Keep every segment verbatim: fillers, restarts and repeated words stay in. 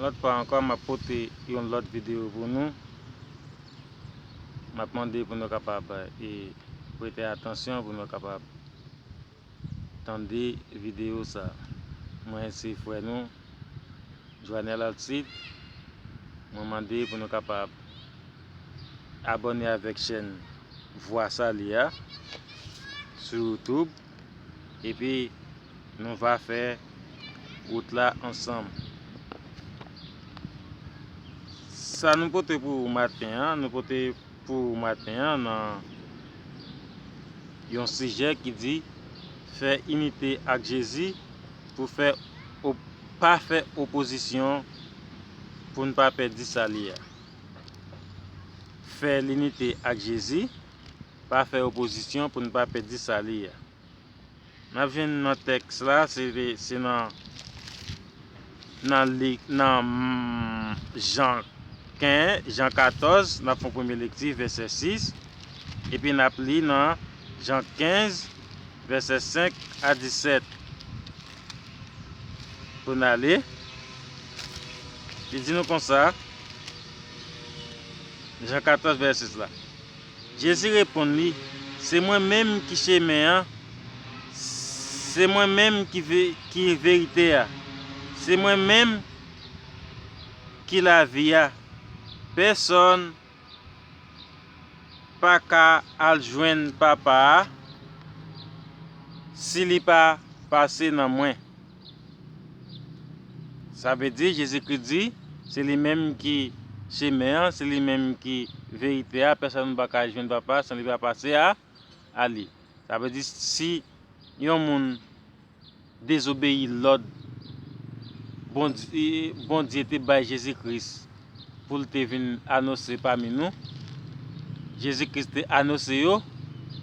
Lòt fwa ankò, m ap pote yon lòt videyo pou nou. M ap mande pou nou kapab, e, prete atansyon, pou nou kapab tande videyo sa. Mwen se frè nou, Joanel Alcide. Mwen mande pou nou kapab abòne avèk chèn Vwa Sali a sou YouTube. Epi, nou va fè wout la ansanm. Sa nou pote pou maten an, nou pote pou maten an nan yon sijè ki di fè inite ak Jezi pou fè op-, pa fè opozisyon pou n pa pèdi sali a. Fè linite ak Jezi, pa fè opozisyon pou n pa pèdi sali a. N ap jwenn nan tèks la, se, se nan, nan, li, nan, mm, Jan kenz, Jan katòz, n ap fè yon premye lekti, vèsè sis, epi n ap li nan Jan kenz, vèsè senk a disèt. Pou n ale, li di nou konsa, Jan katòz, vèsè sis la. Jezi reponn li, se mwen menm ki chemen an, se mwen menm ki ve-, ki verite a, se mwen menm ki lavi a. Pèsonn pa ka al jwenn Papa a si li pa pase nan mwen. Sa vle di, Jezi Kris di, se li menm ki chemen an, se li menm ki verite a, pèsonn pa ka jwenn Papa san li pa pase a, a li. Sa vle di, si yon moun dezobeyi lòd Bondye, Bondye te bay Jezi Kris pou l te vin anonse pami nou, Jezi Kris te anonse yo,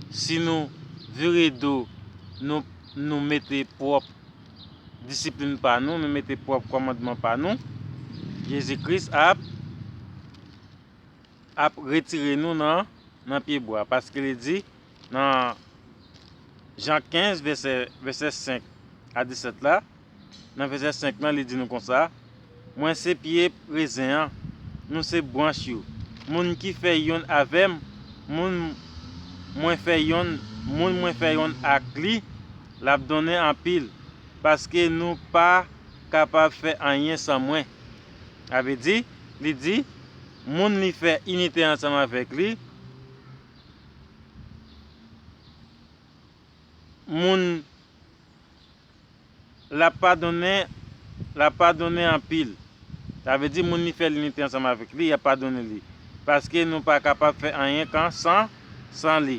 si nou vire do, nou, nou mete pwòp disiplin pa nou, nou mete pwòp kòmandman pa nou, Jezi Kris ap, ap retire nou nan, nan pye bwa. Paske li di nan Jan kenz, vèsè, vèsè senk a disèt la, nan vèsè senk lan, li di nou konsa, mwen se pye rezen an, nou se branch yo. Moun ki fè yonn avè m, moun mwen fè yonn, moun mwen fè yonn ak li, l ap donnen anpil, paske nou pa kapab fè anyen san mwen. Sa vle di, li di, moun li fè inite ansanm avèk li, moun l ap pa donnen, l ap pa donnen anpil. Sa vle di, moun li fè linite ansanm avèk li, y ap pa donnen li. Paske nou pa kapab fè anyen kan san, san li.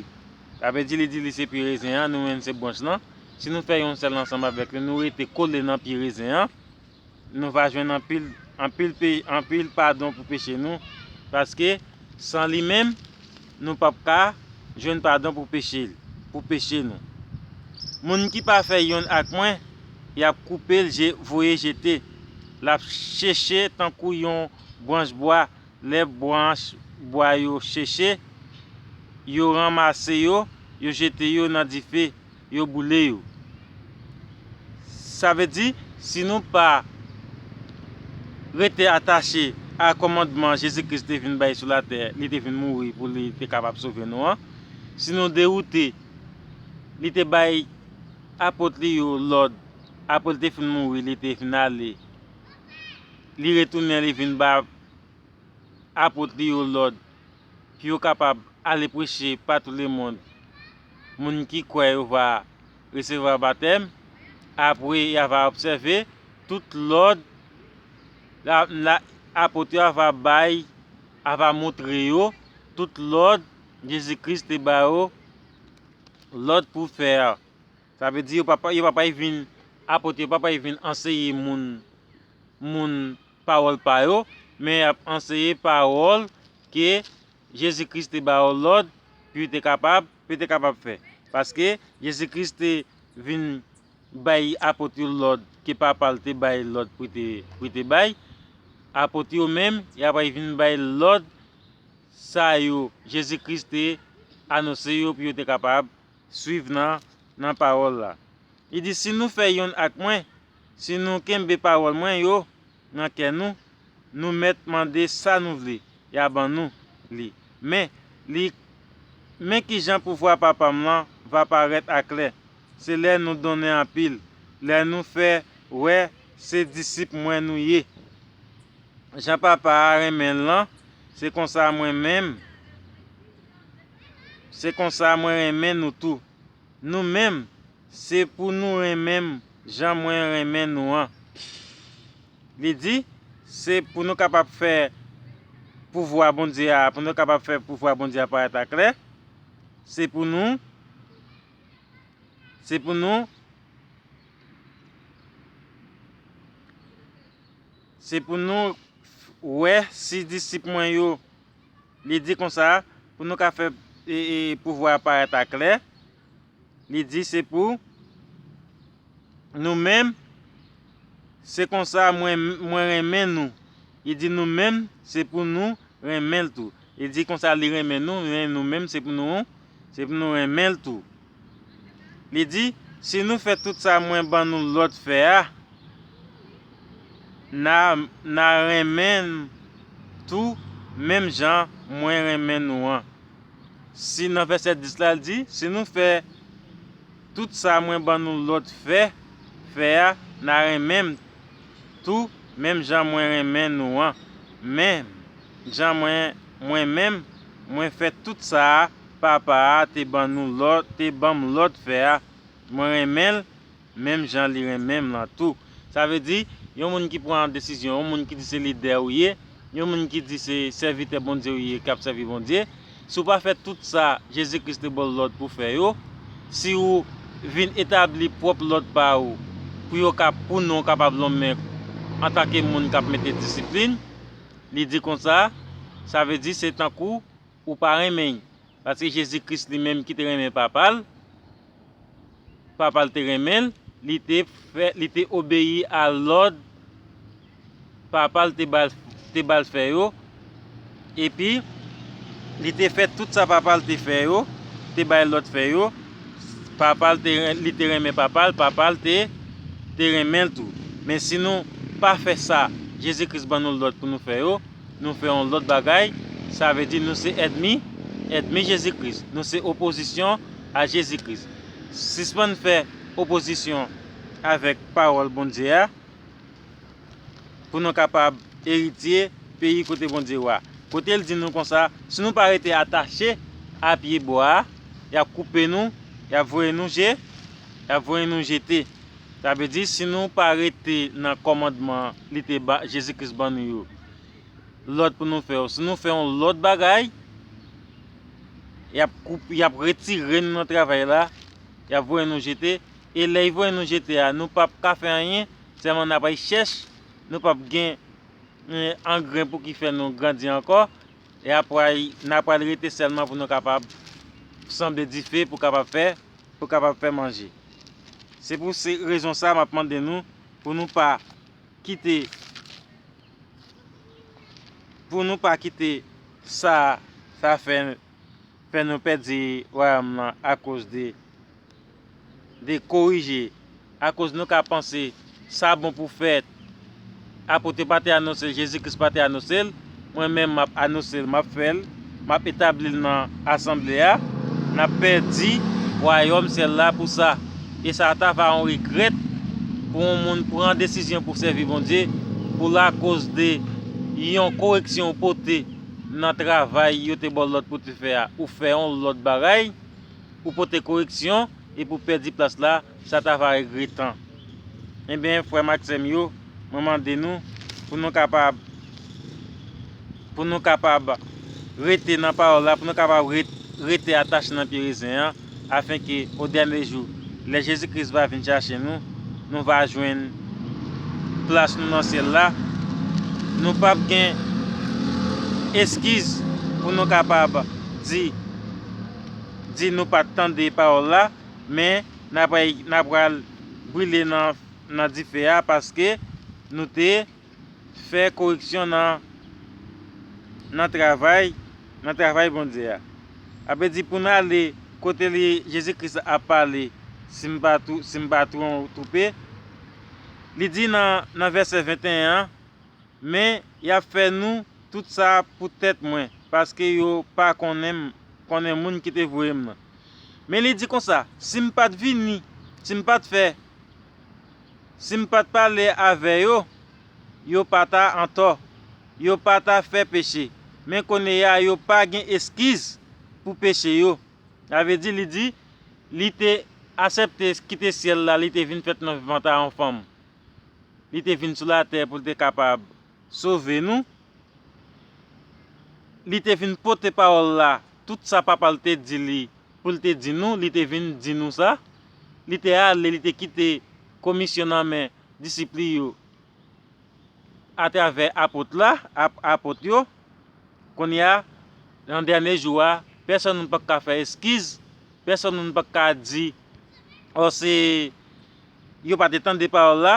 Sa vle di, li di li se pye rezen an, nou menm se branch lan. Si nou fè yon sèl ansanm avèk li, nou rete kole nan pye rezen an, nou va jwenn anpil, anpil pe-, anpil padon pou peche nou, paske san li menm, nou p ap ka jwenn padon pou peche, pou peche nou. Moun ki pa fè yonn ak mwen, y ap koupe l, je-, voye jete. L ap seche tankou yon branch bwa. Lè branch bwa yo seche, yo ranmase yo, yo jete yo nan dife, yo boule yo. Sa vle di, si nou pa rete atache a kòmandman Jezi Kris te vin bay sou latè, li te vin mouri pou li te kapab sove nou an, si nou dewoute, li te bay apot li yo lòd, apre li te fin mouri, li te fin ale, li retounen, li vin ba apot li yo lòd pou yo kapab ale preche pa tou lemonn. Moun ki kwè yo va resevwa batèm, apre y a va obsève tout lòd la, la, apot yo a va bay, a va montre yo tout lòd Jezi Kris te ba yo lòd pou fè a. Sa vle di yo pa, yo pa pral vin, apot yo pa pral vin anseye moun, moun pawòl pa yo, men y ap anseye pawòl ke Jezi Kris te ba yo lòd pou yo te kapab, pou yo te kapab fè. Paske Jezi Kris te vin bay apot yo lòd ke Papa l te bay lòd pou te, pou te bay. Apot yo menm, y ap vin bay lòd sa yo Jezi Kris te anonse yo pou yo te kapab swiv nan, nan pawòl la. Li di, si nou fè yonn ak mwen, si nou kenbe pawòl mwen yo nan kè nou, nou mèt mande sa nou vle, y a ban nou li. Men, li, men kijan pouvwa Papa m lan va parèt aklè. Se lè nou donnen anpil, lè nou fè wè se disip mwen nou ye. Jan Papa a renmen l lan, se konsa mwen menm, se konsa mwen renmen nou tou. Nou menm, se pou nou renmen m jan mwen renmen nou an. Li di, se pou nou kapab fè pouvwa Bondye a, pou nou kapab fè pouvwa Bondye a parèt aklè, se pou nou, se pou nou, se pou nou wè si disip mwen yo, li di konsa, pou nou ka fè, e, e, pouvwa a parèt aklè, li di se pou nou menm, se konsa mwen, mwen renmen nou. Li di nou menm, se pou nou renmen l tou. Li di konsa li renmen nou, men nou menm, se pou nou, se pou nou renmen l tou. Li di, si nou fè tout sa mwen ban nou lòd fè a, n a, n a renmen m tou, menm jan mwen renmen nou an. Si nan vèsè dis la, l di, si nou fè tout sa mwen ban nou lòd fè, fè a, n a renmen m tou, menm jan mwen renmen nou an. Menm jan mwen, mwen menm, mwen fè tout sa a, Papa a te ban nou lòd, te ban m lòd fè a, mwen renmen l, menm jan li renmen m lan tou. Sa vle di, yon moun ki pran desizyon, yon moun ki di se lidè ou ye, yon moun ki di se sèvitè Bondye ou ye, k ap sèvi Bondye, si w pa fè tout sa Jezi Kris te ba w lòd pou fè yo, si w vin etabli pwòp lòd pa ou, pou yo ka, pou non w kapab lonmen antanke moun k ap mete disiplin, li di konsa, sa vle di se tankou ou pa renmen l. Paske Jezi Kris li menm ki te renmen Papa l, Papa l te renmen l, li te fè, li te obeyi a lòd Papa l te ba l, te ba l fè yo, epi li te fè tout sa Papa l te fè yo, te bay lòd fè yo. Papa l te, li te renmen Papa l, Papa l te, te renmen l tou. Men si nou pa fè sa Jezi Kris ban nou lòd pou nou fè yo, nou fè yon lòt bagay, sa vle di nou se ènmi, ènmi Jezi Kris. Nou se opozisyon a Jezi Kris. Sispann fè opozisyon avèk pawòl Bondye a, pou nou kapab eritye peyi kote Bondye wa. Kote l di nou konsa, si nou pa rete atache a pye bwa a, y ap koupe nou, y ap voye nou je, y ap voye nou jete. Sa vle di, si nou pa rete nan kòmandman li te ba, Jezi Kris ban nou yo, lòd pou nou fè yo, si nou fè yon lòt bagay, y ap koup-, y ap retire nou nan travay la, y ap voye nou jete, e lè y voye nou jete a, nou p ap ka fè anyen, sèlman n ap al chèch, nou p ap gen, eh, angren pou ki fè nou grandi ankò, e apre, n ap al rete sèlman pou nou kapab sanble dife, pou kapab fè, pou kapab fè manje. Se pou se rezon sa, m ap mande nou, pou nou pa kite, pou nou pa kite sa, sa fè, fè nou pèdi wayòm nan akoz de, de korije, akoz nou ka panse sa bon pou fèt. Apot yo pa te anonse l, Jezi Kris pa te anonse l, mwen menm m ap anonse l, m ap fè l, m ap etabli l nan asanble a, n ap pèdi wayòm syèl la pou sa. E sa ta va yon regrèt pou yon moun pran desizyon pou sèvi Bondye, pou lakoz de yon koreksyon ou pote nan travay yo te ba w lòd pou te fè a, ou fè yon lòt bagay, ou pote koreksyon, epi w pèdi plas la, sa ta va regretan. Ebyen, frè m ak sè m yo, mwen mande nou pou nou kapab, pou nou kapab rete nan pawòl la, pou nou kapab ret-, rete atache nan pye rezen an, afenke o dènye jou, lè Jezi Kris va vin chache nou, nou va jwenn plas nou nan syèl la. Nou p ap gen eskiz pou nou kapab di, di nou pa t tande pawòl la, men n ap, n ap pral brile nan, nan dife a paske nou te fè koreksyon nan, nan travay, nan travay Bondye a. Sa vle di pou n ale kote li, Jezi Kris ap pale, si m pa twou-, si m pa twon-, twoupe, li di nan, nan vèsè venteyen an, Men y ap fè nou tout sa pou tèt mwen, paske yo pa konnen m, konnen moun ki te voye m nan. Men li di konsa, si m pa t vini, si m pa t fè, si m pa t pale avè yo, yo pa ta antò, yo pa ta fè peche. Men kounye a, yo pa gen eskiz pou peche yo. Sa vle di, li di, li te aksepte kite syèl la, li te vin fèt nan vant a yon fanm. Li te vin sou latè pou l te kapab sove nou. Li te vin pote pawòl la, tout sa papa l te di li, pou l te di nou, li te vin di nou sa. Li te ale, li te kite komisyon nan men disip li yo atravè apot la, ap, apot yo. Kounye a, nan dènye jou a, pèsonn moun pa ka fè eskiz, pèsonn moun pa ka di, ò, se yo pa te tande pawòl la,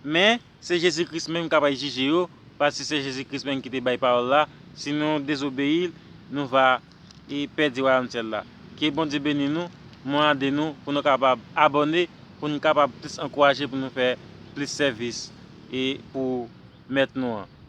men se Jezi Kris menm k ap jije yo, paske se Jezi Kris menm ki te bay pawòl la. Si nou dezobeyi l, nou va e pèdi wayòm syèl la. Ke Bondye beni nou, mande nou pou nou kapab abòne, pou nou kapab plis ankouraje, pou nou fè plis sèvis e pou Mèt nou an.